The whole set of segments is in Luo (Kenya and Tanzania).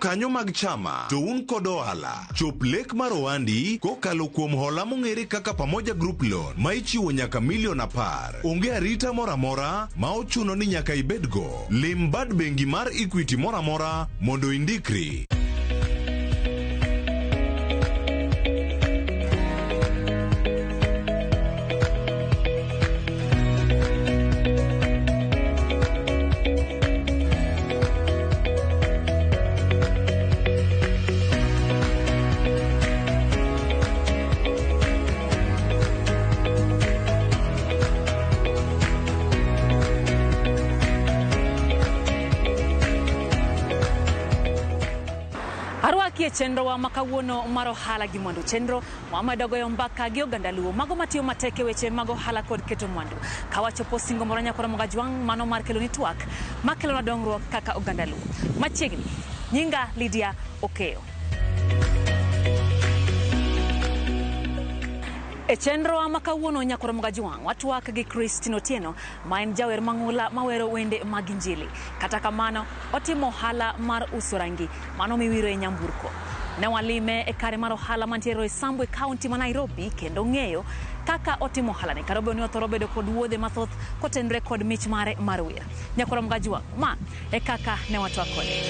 jokanyo mag chama to un kod ohala. Chop lek mar ohandi kokalo kuom hola mong'ere kaka Pamoja Group Loan ma ichiwo nyaka milion 10. Onge arita moro amora ma ochuno ni nyaka ibedgo. Lim bad bengi mar Equity moro amora mondo indikri. Arwaki e chenrowa ma kawuono mar ohala gi mwandu. Chenro wamedo goyo mbaka gi oganda Luo mago matiyo matek e weche mag ohala kod keto mwandu. Ka wachopo singo moro nyakwara Mogajwang' mano mar keloni twak makelonwa dongruok kaka oganda Luo. Machiegni, nyinga Lydia Okeyo. E chenrowa ma kawuono nyakwara Mogajwang' watwak gi Christine Otieno ma en jawer mang'ula mawero wende mag injili. Kata kamano, otimo ohala mar uso rangi mano miwiro e nyamburko. Ne walime e kare mar ohala mantiere Roysambu e kaunti ma Nairobi kendo ng'eyo kaka otimo ohalani. Kata obedo ni othoro bedo kod wuodhe mathoth kotenore kod mich mare mar wer. Nyakwara Mogajwang', ma e kaka ne watwak kode.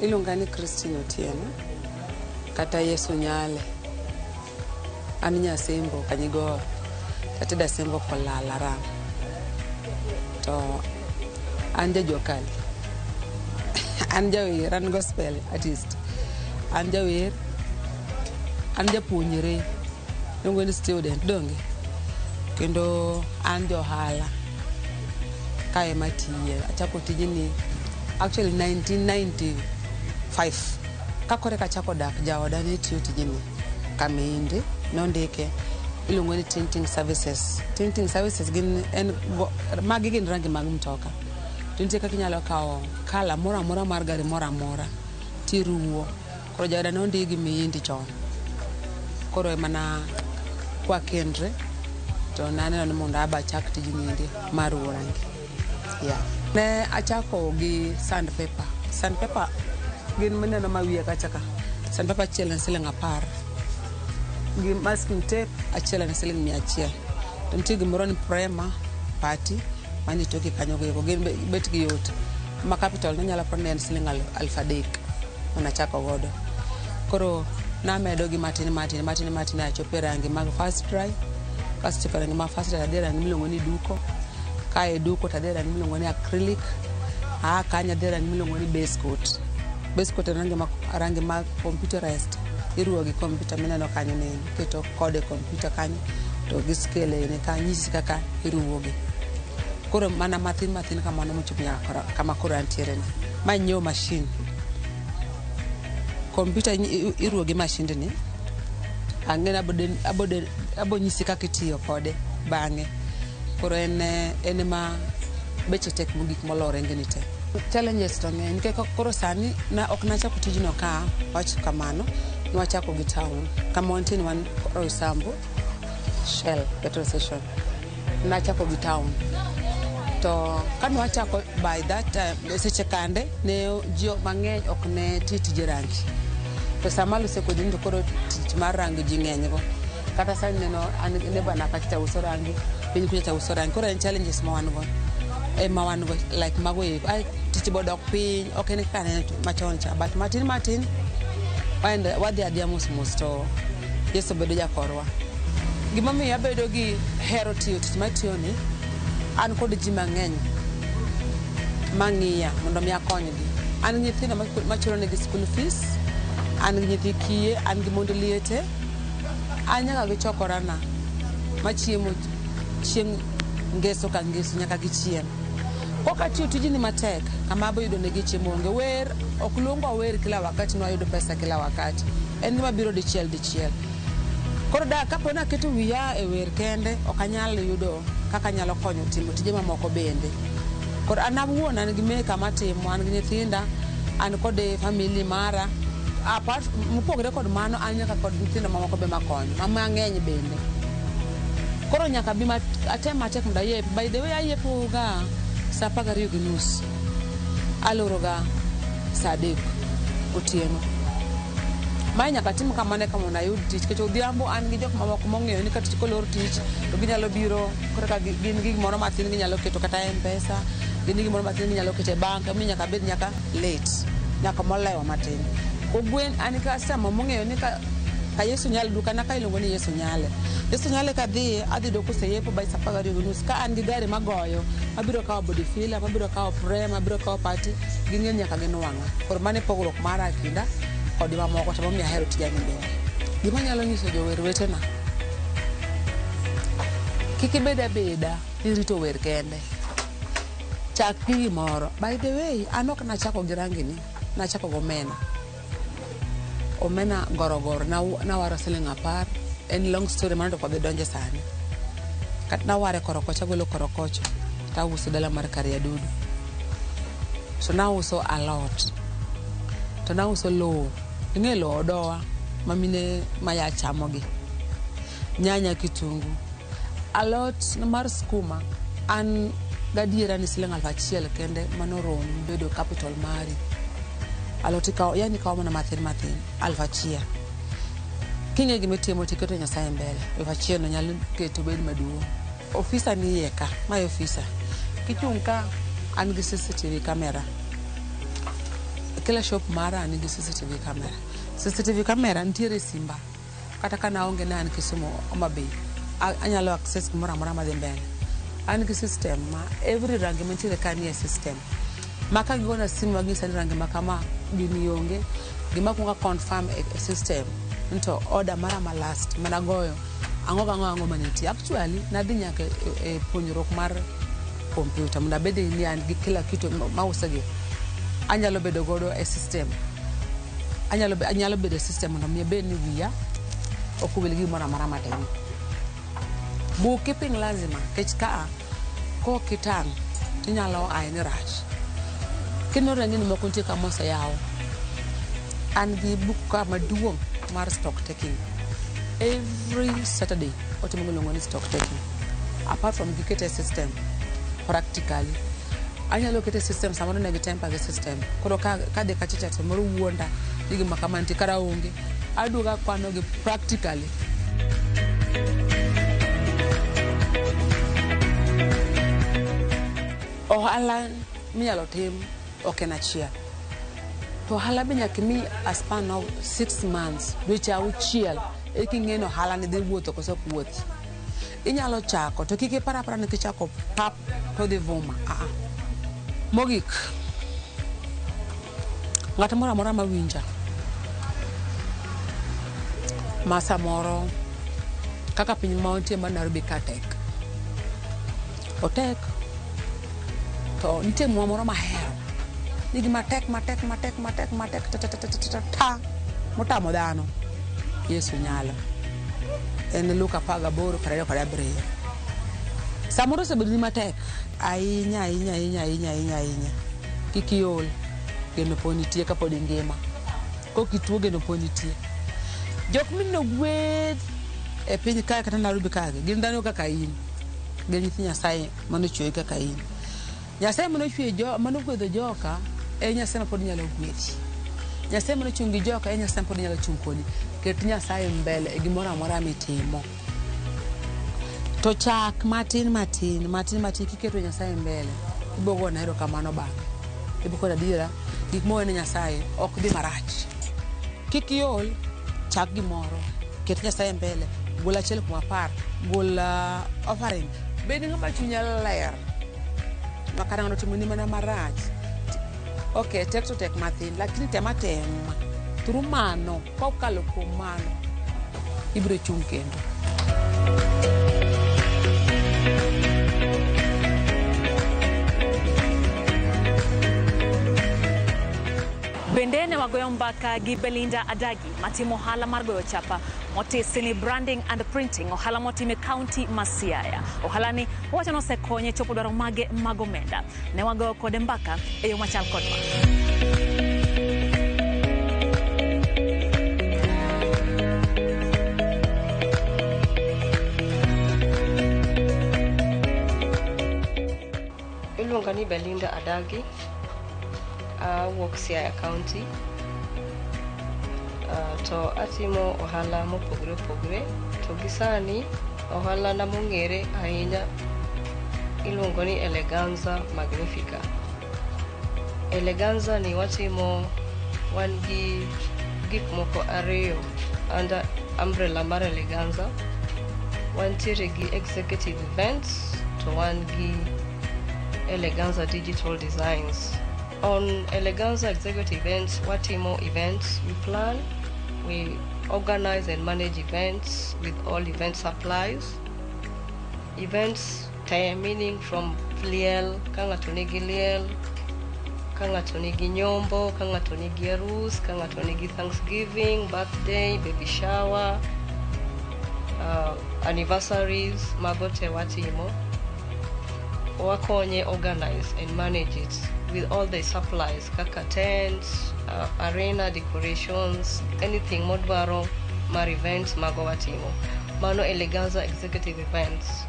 Iluonga ni Christine Otieno kata Yesu Nyale. An nyasembo Kanyigoro. Tatedo asembo Kolala Ram. To an jajua kali. An jawer, an gospel artist. An jawer, an japuonjre. Iluongo ni student, donge? Kendo an johala. Kae ema atiye. Achako tijni actually 1995. Ka koro eka achako dak, jaoda ne tiyo tijni Kamihindi, nondike iluongo ni tinting services. Tinting services gin en magi gin rangi mag mtoka. To nitie kaka inyalo kawo colour moro amora mar gari moro amora tiruwo. Koro jaoda nondik gi Mihindi chon. Koro ema na kwakendre to naneno ni mondo abe achak tijni endi mar ruwo rangi. Yeah. Ne achako gi sandpaper. Sandpaper gin mineno ma wiye kacha ka. Sandpaper achiel en siling 10. Gi masking tape achiel en siling 100. To nitie gimoro ni primer, putty manie toke kanyo go eko. Gin bet gi yot. Ma capital ne nyalo paro ni en siling 3,000 mane achako godo. Koro namedo gi matin matin matin matin achopo e rangi mag fast dry. Kasechopo e rangi mag fast dry adhi e rangi miluongo ni duko. Kae duko to adhi e rangi miluongo ni acrylic. Aa kanyo adhi e rangi miluongo ni base coat. Base coat en rangi ma computerized. Iruwo gi computer mineno kanyo ni iketo code e computer kanyo to gi scale ni kanyo nyisi kaka iruwogi. Koro mana mathin mathin kamano mochopo nyaka kama koro antiere ni. Ma nyiewo machine. Computer iruwo gi machine ni. Ang'e ni abo nyisi kaka itiyo kode bang'e. Koro en ema beche tek mogik moloyo rengni te. Challenges to ng'eny nikech koro sani na ok nachako tijno ka wach kamano, nwachako gi town. Kama wantie ni wan Roysambu, Shell petrol station. Nachako gi town. To kane wachako by that time, seche kande ne ji mang'eny ok ne ti tije rangi. To sama alose kodhi to koro tich mar rangi ji ng'eny go. Kata sani neno an neighbor na kacha cha uso rangi, piny kucha cha uso rangi. Koro en challenges ma wan go. Ema wan go like mago eko. Ai tich bodok piny, ok en kaka ne machon cha. But matin matin wadhi adhiya mos mos to Yesu bedo jakorwa. Gimomiyo abedo gi hero tiyo tich matiyo ni, an kod ji mang'eny mang'iya mondo mi akonygi. An gi nyithindo machulo negi school fees, an gi nyithi kiye, an gi mond liete, an nyaka gi chokorana machiemo chieng' ngeso ka ngeso nyaka gichiem. Kok atiyo tijni matek, kama abo yudo negi chiemo onge. Wer, ok luongwa wer kila wakati ni wayudo pesa kila wakati. En gima biro dichiel dichiel. Koro da kapo ni aketo wiya e wer kende, ok anyal yudo kaka anyalo konyo timo tije mamoko bende. Koro an awuon an gi meka matimo, an gi nyithinda, an kod family mara. Apart, mopogore kod mano, an nyaka kod nyithindo mamoko be makonyo, mang'eny bende. Koro nyaka bi atem matek mondo ayep. By the way, ayepo ga sa 12:30. Aloro ga sa 3 otieno. Mae nyaka tim kamano eka mondo ayud tich. Nikech odhiambo an gi jok mamoko mong'eyo ni ka tich kolor tich to ginyalo biro koro ka gin gi gimoro matin ginyalo keto kata M-Pesa, gin gi gimoro matin ginyalo keto e bank, omiyo nyaka abed nyaka late, nyaka molewo matin. Kogwen an gi customer mong'eyo ni ka Yesu Nyale dukana ka iluongo ni Yesu Nyale. Yesu Nyale kadhiye adhi yudo koseyepo by sa 12:30 ka an gi gari magoyo mabiro kawo body filler, mabiro kawo prem, mabiro kawo pati, ging'eyo nyaka ginwang'a. Koro mano e pogruok mara e kinda kod mamoko to momiyo ahero tijani bende. Gima anyalo nyiso jower wetena, kik ibed abeda irito wer kende. Chak gi gimoro. By the way, an ok nachako gi rangi ni, nachako gi omena. Omena gorogoro nawaro siling 10. En long story mano to ok wadhi donje sani. Kata naware korokocho, agolo korokocho tauso dala mar Kariadudu. So nauso alot. To nauso lowo. Ing'e lowo odowa ma mine maya chamogi. Nyanya kitungu. Alot mar skuma an gadiera ni siling 1000 kende mano rom bedo capital mari. Alot ikawo, yani ikawo mana mathin mathin, 1000. King'e gima itimo tiketo Nyasaye mbele, 1000 no nyalo keto bed maduong'. Ofisa ni iye ka, mae ofisa. Kichung' ka an gi CCTV camera. Kila shop mara nigi CCTV camera. CCTV camera nitiere e simba. Kata ka naonge ne an Kisumu, Homa Bay, anyalo access gimoro amora madhi mbele. An gi system ma every rangi mantiere ka nie system. Ma ka gigona simu maging'isa ni rangi ma kama gini onge, gima kuongo confirm e system ni to order mara ma last managoyo ang'o gang'o ang'o manitie. Actually, nadhi nyaka e puonjruok mar computer mondo abed ni an gi kila kitu mauso gi anyalo bedo godo e system. Anyalo bedo e system mondo mi abed ni wiya ok owil gi gimoro amora matimo. Bookkeeping lazima, nikech kaa kok itang' tinyalo ae ni rach. Kineno rang'ini moko nitie kama oseyaw. An gi book ka maduong' mar stock taking. Every Saturday watimo gimiluongo ni stock taking. Apart from gikete e system, practically. Anyalo kete e system samoro ne gitemper gi system. Koro kadhi kacha cha samoro wuonda ni gima kama nitie kara onge. Aduogo akwano gi practically. Ohala minyalo tim ok en achiel. To ohala be nyaka imi a span of 6 months, dweche 6 eka ing'e ni ohala ni dhi wuotho koso ok wuothi. Inyalo chako to kik ipar apara ni kichako pap to odhi vuma. Aa. Mogik, ng'at moro amora mawinja ma samoro kaka piny ma wantie mar Nairobi ka tek. Otek. To nitie muma moro mahero. Ni gima tek matek matek matek matek ta ta ta ta ta ta ta motamo dhano. Yesu nyalo. En Luka 18:27. Samoro osebedoni matek ahinya ahinya ahinya ahinya ahinya ahinya. Kik iol. Geno pod nitie kapod ingima. Kok ituo geno pod nitie. Jok mineno gweth e piny kae kata Nairobi kae gin dhano kaka in. Gin nyithi Nyasaye manochweyi kaka in. Nyasaye manochweyo manogwedho joka e Nyasaye ma pod nyalo gwedhi. Nyasaye manochung' gi joka e Nyasaye ma pod nyalo chung' kodi. Ket Nyasaye mbele e gimoro amora mitimo. To chak matin matin matin matin kiketo Nyasaye mbele ibiro gone erokamano bang'e. Ibiro koni adiera gik mowene Nyasaye ok dhi marach. Kik iol, chak gimoro, ket Nyasaye mbele, gol 1 kuom 10, gol offering. Bed ng'ama chunye ler. Ma kata ng'ato otimoni mana marach. Ok, tek to tek mathin, lakini tem atema. Through mano, kokalo kuom mano, ibiro chung' kendo. Bende ne wagoyo mbaka gi Belinda Adagi matimo ohala mar goyo chapa motisi ni branding and printing, ohala motime kaunti ma Siaya. Ohala ni owacho ni osekonye chopo dwaro mage mag omenda. Ne wagoyo kode mbaka e yo machal kod ma. Iluonga ni Belinda Adagi. Awuok Siaya County. To atimo ohala mopogore opogore. To gi sani ohala na mong'ere ahinya iluongo ni Eleganza Magnifica. Eleganza ni watimo wan gi gik moko ariyo under umbrella mar Eleganza. Wantiere gi executive events to wan gi Eleganza Digital Designs. On Eleganza Executive Events, watimo events, we plan, we organize and manage events with all event supplies. Events te meaning from liel, ka ng'ato nigi liel, ka ng'ato nigi nyombo, ka ng'ato nigi arus, ka ng'ato nigi thanksgiving, birthday, baby shower, anniversaries, mago te watimo. Wakonye organize and manage it with all the supplies kaka tents, arena decorations, anything modwaro mar events mago watimo. Mano Eleganza Executive Events.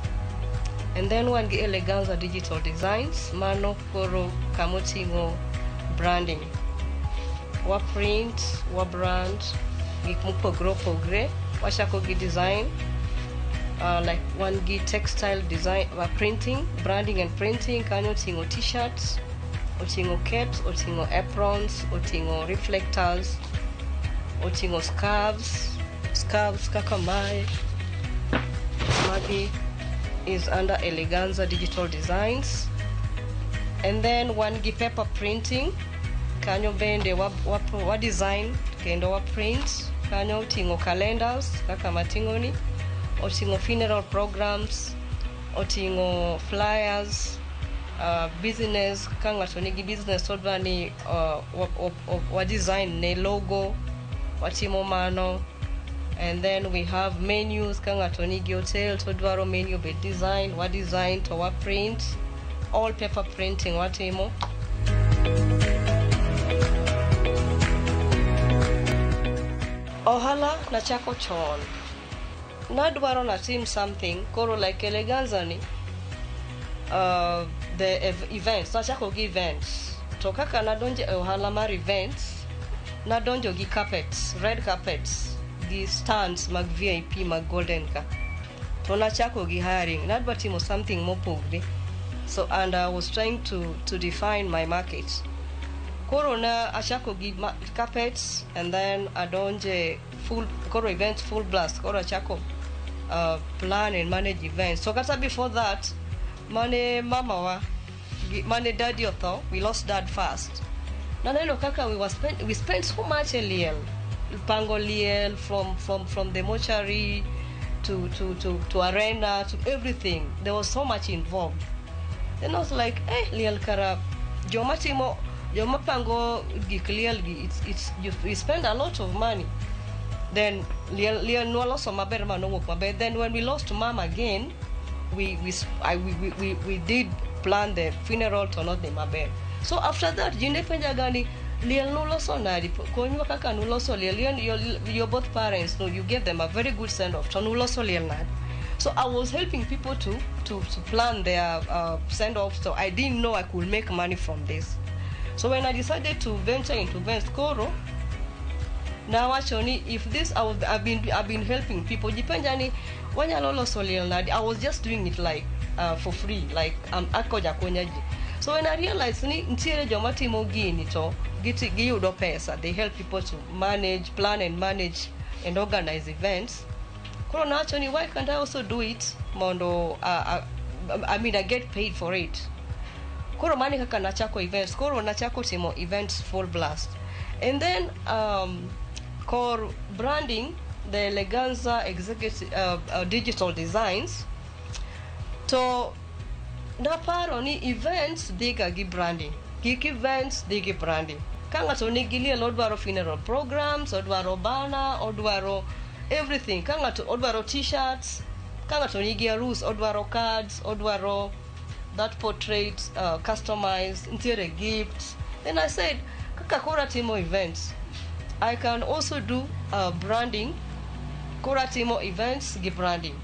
And then wan gi Eleganza Digital Designs, mano koro kamoting'o branding. Wa print, wa brand gik mopogore opogore. Wachako gi design, like wan gi textile design, printing, branding and printing. Kanyo oting'o t-shirts, oting'o caps, oting'o aprons, oting'o reflectors, oting'o scarves, scarves kaka mae. Magi is under Eleganza Digital Designs. And then wan gi paper printing, kanyo bende wa design kendo wa print. Kanyo oting'o calendars kaka mating'o ni, oting'o funeral programs, oting'o flyers, business ka ng'ato nigi business odwa ni wa design ne logo, watimo mano. And then we have menus ka ng'ato nigi hotel to dwaro menu be design, wa design to wa print, all paper printing watimo. Ohala nachako chon. Nadwaro natim something koro like Eleganza ni, the events, nachako gi events. To kaka nadonjo e ohala mar events, nadonjo gi carpets, red carpets, gi stands mag VIP mag golden ka. To nachako gi hiring, nadwa timo something mopogre. So and I was trying to define my market. Koro na achako gi carpets and then adonje full koro events full blast. Koro achako plan and manage events. So kata before that, mane mama wa, mane daddy otho, we lost dad first. Naneno kaka we spent so much e liel. Pango liel from the mortuary to arena to everything. There was so much involved. Then I was like, liel kara joma timo, joma pango gik liel gi, we spend a lot of money. Then liel nwaloso maber ma nowuok maber. Then when we lost mom again, we did plan the funeral to not the maber. So after that, ji ne penja gani, liel nuloso nadi? Konywa kaka nuloso liel. Your both parents, no, you gave them a very good send off. To nuloso liel nadi? So I was helping people to plan their send off. So I didn't know I could make money from this. So when I decided to venture into events, koro, now actually, if this I was, I've been helping people. Jipenja ni wanyalo loso liel nadi? I was just doing it like for free, like akonya konya ji. So when I realized ni ntiere joma timo gini to giyudo pesa, they help people to manage, plan and manage and organize events. Koro nawacho ni why can't I also do it mondo, I mean I get paid for it. Koro mani kaka nachako events, koro nachako timo events full blast. And then kor branding, the Eleganza executive, digital designs, to naparo ni events dhiga gi branding. Gik events dhi gi branding. Ka ng'ato nigi liel odwaro funeral programs, odwaro banner, odwaro everything. Ka ng'ato odwaro t-shirts, ka ng'ato nigi arus odwaro cards, odwaro that portrait, customized, nitiere gifts. Then I said, kaka koro atimo events, I can also do branding. Koro atimo events gi branding.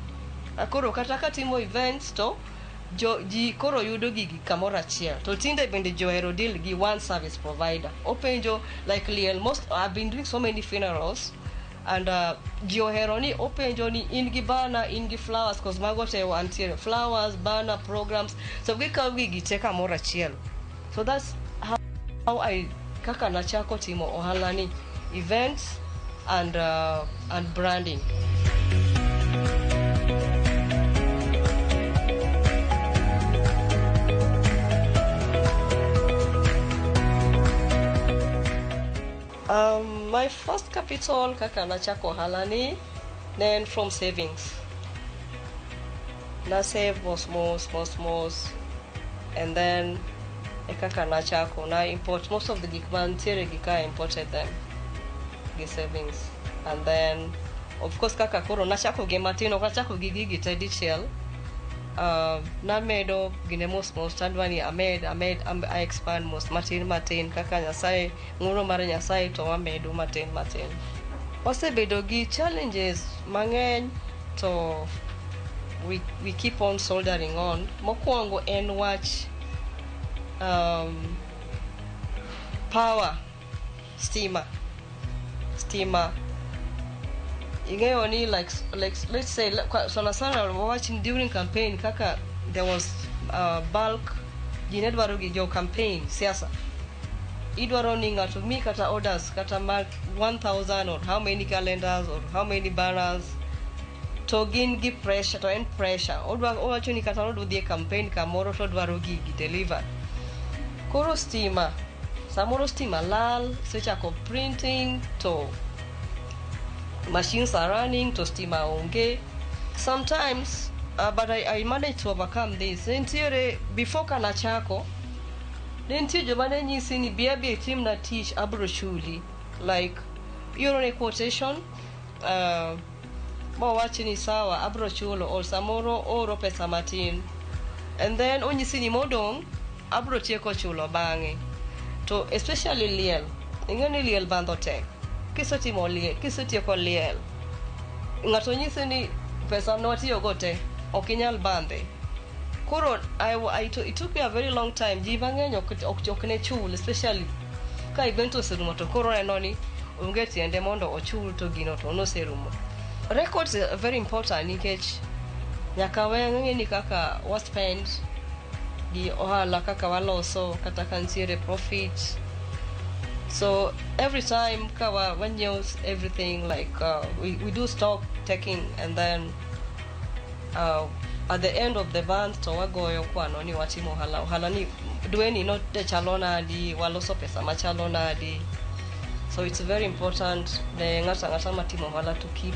Koro kata katimo events to Jo ji koro yudo gigi kamoro achiel. To tinde bende ji ohero deal gi one service provider. Openjo like liel, most I've been doing so many funerals and ji ohero ni openjo ni in gi banner, in gi flowers, cause mago te wantiere, flowers, banner, programs. So gikawo gigi te kamoro achiel. So that's how I kaka nachako timo ohala ni events and branding. My first capital kaka nachako ohala ni ne en from savings. Na save mos mos mos mos and then e kaka nachako na import most of the gik mantiere gi ka, I imported them gi savings. And then of course kaka koro nachako gi matin, ok achako gi gigi te dichiel. Namedo gine mos mos, tadwa ni amed amed I expand mos matin matin kaka Nyasaye ng'uono mar Nyasaye to wamedo matin matin. Wasebedo gi challenges mang'eny to we keep on soldering on. Mokwongo en wach power, stima. Stima ing'eyo ni like let's say sana sana wawach ni during campaign kaka there was bulk, ji ne dwaro gi jo campaign siasa, idwaro ni ng'ato mi kata orders kata mag 1000 or how many calendars or how many banners, to gin gi pressure, to en pressure, odwa owacho ni kata nodwa dhi e campaign kamoro to odwaro gigi deliver. Koro stima, samoro stima lal, isechako printing to machines are running to stima onge sometimes. But I managed to overcome this. Nitiere before kanachako ne nitie joma ne nyisi ni bi abi itimna tich, abro chuli, like ioro ne quotation, mowach ni sawa, abro chulo, or samoro ooro pesa matin and then onyisi ni modong' abro tieko chulo bang'e. To especially liel, ing'e ni liel bandho tek. Kisetimo liel, kisetieko liel, ng'ato nyisi ni pesa nwatiyogo te ok inyal bandhe. Koro it took me a very long time. Ji mang'eny ok ne chul, especially ka event oserumo to koro neno ni onge tiende mondo ochul to gino to noserumo. Records are very important nikech nyaka wang'e ni kaka wa spend gi ohala, kaka waloso, kata ka nitiere profit. So every time ka wanyiewo everything, like we do stock taking and then at the end of the month to wagoyo kwano ni watimo ohala ni dweni no de chalo nadi, waloso pesa machalo nadi. So it's very important ne ng'ato ang'ata matimo ohala to keep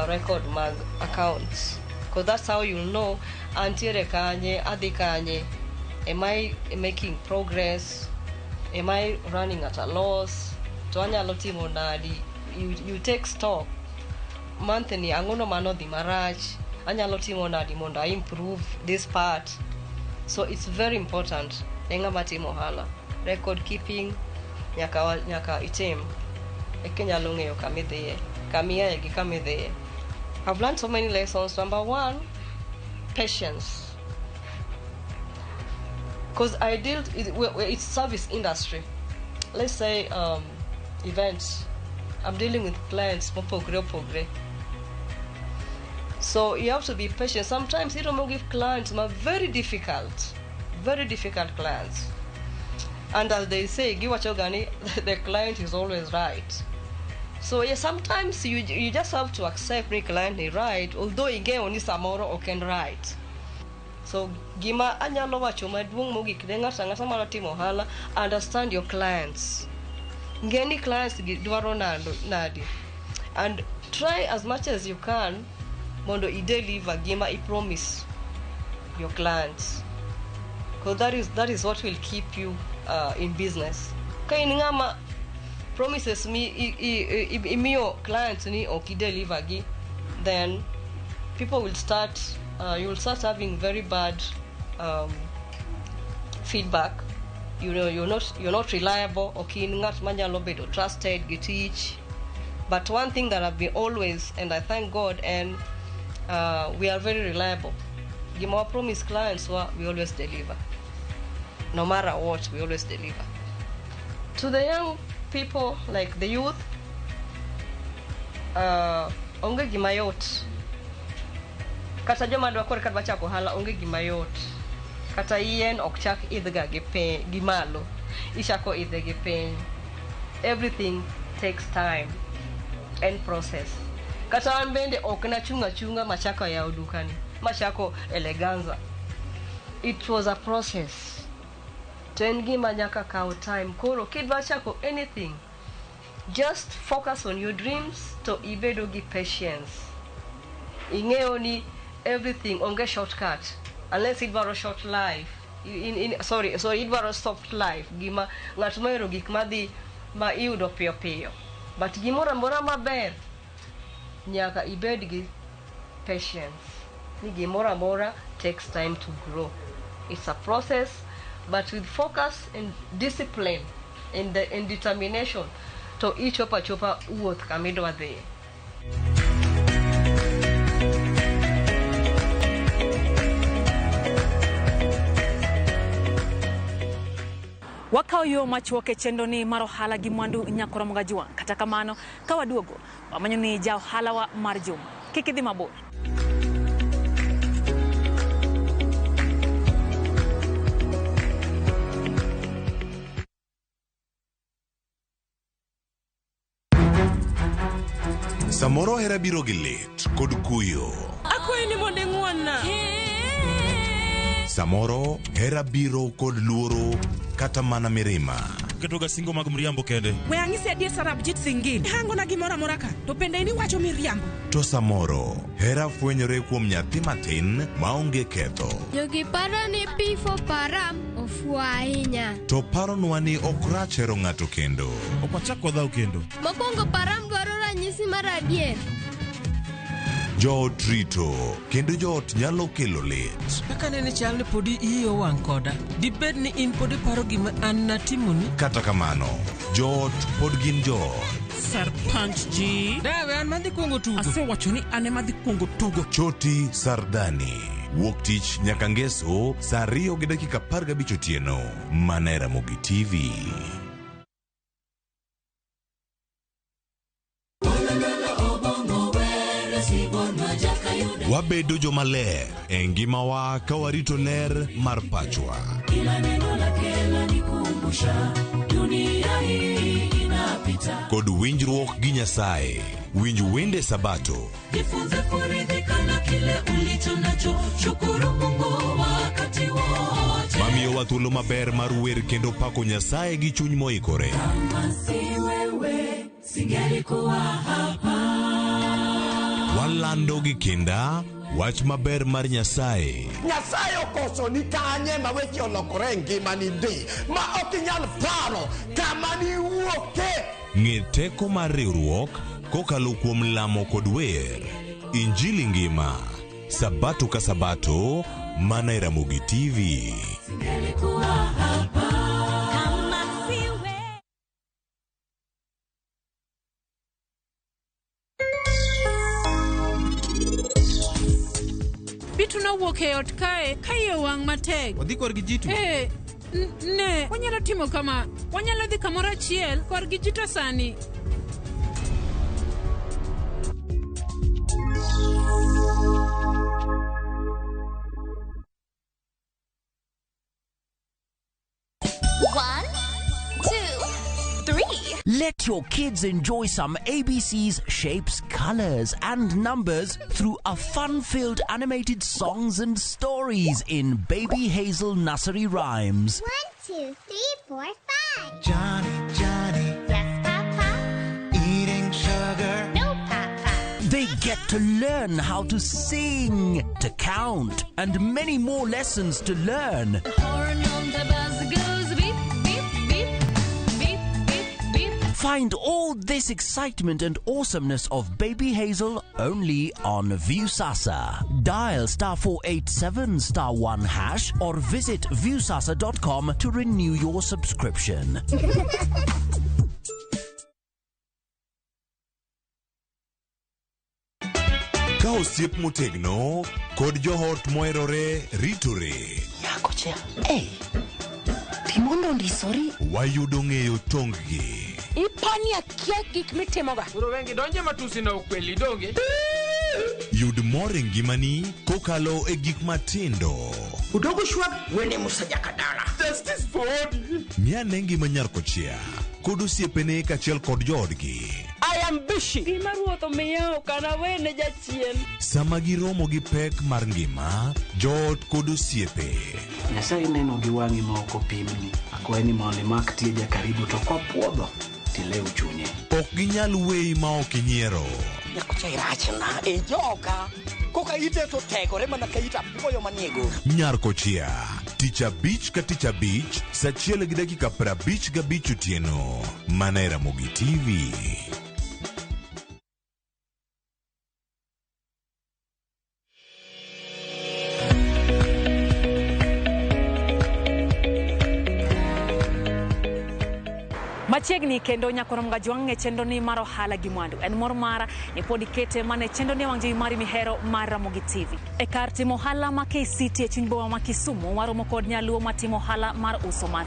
record mag accounts, because that's how you'll know antiere kanye, adhi kanye, am I making progress, am I running at a loss, to anyalo timo nadi. You take stock month ni ang'ono manodhi marach, anyalo timo nadi mondo I improve this part. So it's very important ne ng'ama timo ohala, record keeping nyaka itim eka inyalo ng'eyo kamidhiye, kamiaye gi kamidhiye. I've learned so many lessons. Number one, patience, because I deal it's service industry, let's say events. I'm dealing with clients mopogre opogre, so you have to be patient. Sometimes iromo gi clients ma very difficult, very difficult clients, and as they say, giwacho ga ni the client is always right. So yeah, sometimes you just have to accept ni client ni right, although ing'eyo ni samoro ok en right. So gima anyalo wacho maduong' mogik ne ng'ato ang'ata madwa timo ohala, understand your clients. Ng'e ni clients gi dwaro nadi and try as much as you can mondo i deliver gima i promise your clients, because that is what will keep you in business. Ka in ng'ama promises mi imiyo clients ni ok i deliver gi, then people will start you will start having very bad feedback. You're not reliable, ok in ng'at manyalo bedo trusted gi tich. But one thing that I've been always, and I thank God, and we are very reliable. Gima wa promise clients wa, we always deliver. No matter what, we always deliver. To the young people, like the youth, onge gima yot. Kata joma dwa kore kadwa chako ohala, onge gima yot. Kata yien ok chak idhga gi piny, gi malo. Ichako idhe gi piny. Everything takes time and process. Kata an bende ok nachung' achunga machako yawo dukani, machako Eleganza. It was a process. To en gima nyaka kaw time. Koro kidwa chako anything, just focus on your dreams to ibedo gi patience. Ing'eyo ni everything onge shortcut unless idwaro short life. In, sorry, idwaro soft life, gima ng'at mohero gik madhi ma iyudo piyo piyo. But gimoro amora maber nyaka ibed gi patience ni gimoro amora takes time to grow. It's a process, but with focus and discipline and determination to ichopo achopa wuoth kamidwa dhiye. Wakawo yo machuok e chenroni mar ohala gi mwandu nyakoromo Juang'. Kata kamano, ka waduogo, wamanyo ni ja ohalawa mar juma. Kik idhi mabor. Samoro hera biro gi lit kod kuyo. Akwayi ni mondo ing'won-na. Samoro hera biro kod luoro kata mana mirima. Ketoga singo mag mriambo kende. We ang'isi adier, Sarabjit Singh. Hangona gimoro amora ka, to bende in iwacho miriambo. To samoro hera fwenyore kuom nyathi matin maonge ketho. Jogi paro ni P for Param ofuwo ahinya. To paronwa ni ok rach hero ng'ato kendo. Ok wachak wadhaw kendo. Mokwongo, Param dwaro ranyisi mar adier. Joot rito kendo joot nyalo kelo lit. Kaka nene chal ni podi iyi owang' koda. Dibed ni in pod iparo gima an natimoni? Kata kamano, joot pod gin joot. Sarpanch ji. Dawe, an madhi kuongo tugo. Asewacho ni an ema dhi kuongo tugo. Choti Sardani. Wuok tich nyaka ngeso saa 2:15 otieno. Mana e Ramogi TV. Wabedo jomaler e ngimawa ka warito ler mar pachwa. Kila neno lake lanikumbusha dunia hii inapita. Kod winjruok gi Nyasaye. Winj wende Sabato. Jifunze kuridhika na kile ulicho nacho, shukuru Mungu wakati wote. Mamiyowa thuolo maber mar wer kendo pako Nyasaye gi chuny moikore. Kama si wewe, singelikuwa hapa. Walando gi kinda wach maber mar Nyasaye. Nyasaye okoso ni kanye ma weche olokore e ngimani ndi ma ok inyal paro kama niwuoke. Ng'e teko mar riwruok kokalo kuom lamo kod wer. Injili ngima. Sabato ka Sabato, mana e Ramogi TV. Singelikuwa hapa. Kama si wewe. Bitu nowuok e ot kae ka iye owang' matek. Wadhi korgi jitu. Eh, ne, wanyalo timo kama. Wanyalo dhi kamoro achiel korgi jito sani. One, two, three. Let your kids enjoy some ABC's shapes, colors, and numbers through a fun-filled animated songs and stories in Baby Hazel Nursery Rhymes. 1, 2, 3, 4, 5. Johnny, Johnny, Yes, Papa. Eating sugar. No, Papa. They get to learn how to sing, to count, and many more lessons to learn. Horn on the bus goes beep, beep, beep, beep, beep, beep. Find all this excitement and awesomeness of Baby Hazel only on Viusasa. Dial *487*1# or visit viusasa.com to renew your subscription. Ka osiep motegno kod joot moherore ritore. Nyakocha, ei, timondo ondisori. Wayudo ng'eyo tong-gi. Ipani akia gik mitimoga. Koro wengi donje matusi na ukweli donge. Yud mor e ngimani kokalo e gik matindo. Udogo shwag wene Musa Jakadala. Justice for Odi. Ng'ane ngima nyar kochia kod osiepene kaachiel kod joodgi. I am bushy. Gima ruoth omiya ok anawene jachien. Sama giromo gi pek mar ngima, joot kod osiepe. Nyasaye neno gi wang'i ma ok opimni. Akwayi ni mondo imak tija karibu to kopuodho tilew chunye. Ok ginyal weyi ma ok inyiero. Nyakocha irachna, e joka. Koka ite to tegore mana ka it apuoyo manie goro. Nyar kochia, tich abich ka tich abich, saa achiel gi dakika 55 otieno. Mana e Ramogi TV. Machiegni kendo nyakoro mgajwang' e chenro ni mar ohala gi mwandu. En mor mara ni pod ikete mana e chenro ni wang' jowi mari mihero mar Ramogi TV. E kar timo ohala ma KCT e chuny boma ma Kisumu, waromo kod nyaluo matimo ohala mar uso math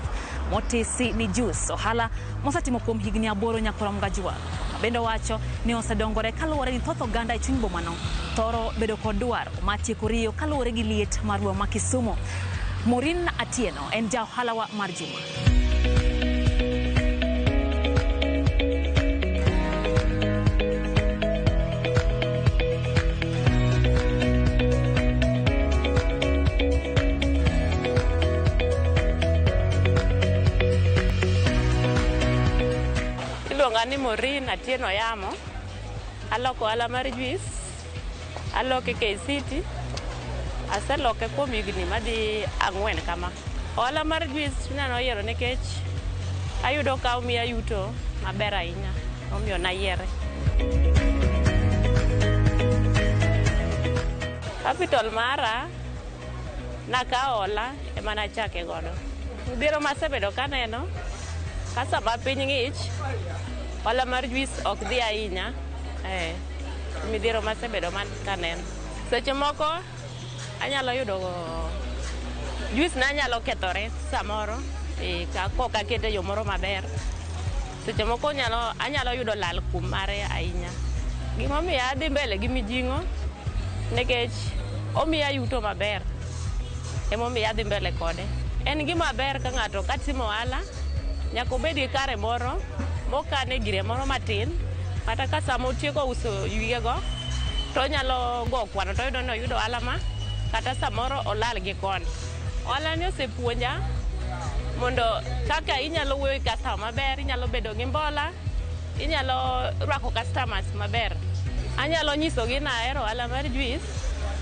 motisi ni juice. Ohala mosetimo kuom higni 8 nyakoro mgajwang'. Bende owacho ni osedongore kaluwore ni thoth oganda e chuny bomano thoro bedo kod dwaro mar tieko riyo kaluwore gi liet mar boma ma Kisumu. Maureen Atieno en ja ohalawa mar juma. Iluonga ni Maureen Atieno Yamo. Aloko ohala mar juice, aloke KCT, aseloke kuom higni madhi 4 kama. Ohala mar juice chunya noyiero nikech ayudo ka omiya yuto maber ahinya, omiyo nayiere. Capital mara nakawo hola ema nachake godo. Midhiero masebedo kaneno, ka sama piny ng'ich, ohala mar juice ok dhi ahinya. Midhiero masebedo kaneno. Seche moko anyalo yudo juice na nyalo kethore samoro, kok akete e yo moro maber. Seche moko anyalo yudo lal kuom mare ahinya. Gimomiyo adhi mbele gi mijing'o nikech omiya yuto maber, emomiyo adhi mbele kode. En gima ber ka ng'ato katimo ohala nyaka obed gi kare moro mokane gire moro matin, kata ka sama otieko uso yugego to onyalo go kwano to oyudo ni oyudo ohala ma kata samoro olal gi koni. Ohala ni osepuonja mondo kaka inyalo wuoyo gi customer maber, inyalo bedo gi mbola, inyalo rwako customers maber. Anyalo nyisogi ni ahero ohala mar juice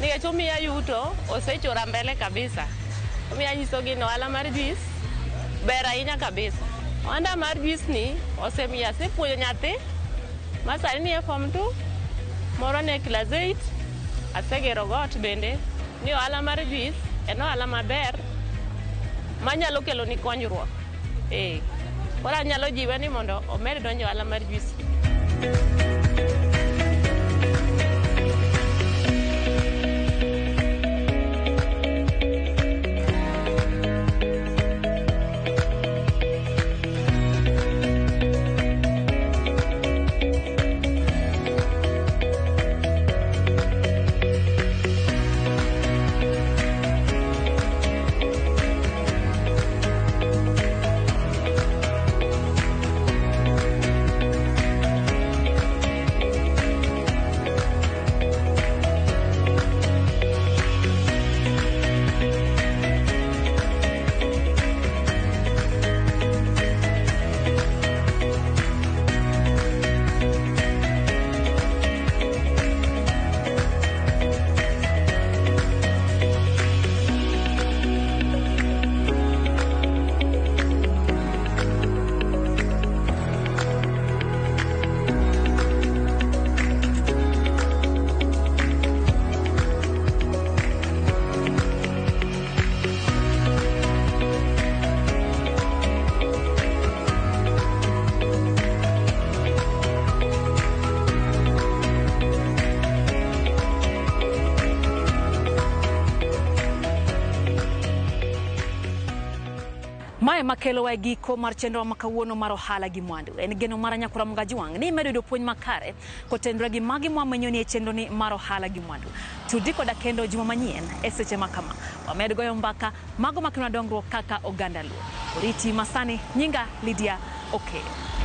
nikech omiya yuto, osechora mbele kabisa. Omiyo anyisogi ni ohala mar juice ber ahinya kabisa. Ohanda mar juice ni osemiyo asepuonjo nyathi ma sani ni e form 2, moro ni e class 8, asegero got bende ni ohala mar juice en ohala maber manyalo keloni konyruok. Koro anyalo jiwe ni mondo omed donjo e ohala mar juice. Mae makelowa e giko mar chenro ma kawuono mar ohala gi mwandu. En geno mar Nyakura Mgajuang' ni imedo yudo puonj makare kotenore gi magi mwamenyoni e chenroni mar ohala gi mwandu. Tudi koda kendo juma manyien e seche ma kama. Wamed goyo mbaka mago makelonwa dongruok kaka oganda Luo. Oriti masani, nyinga Lydia Okeyo.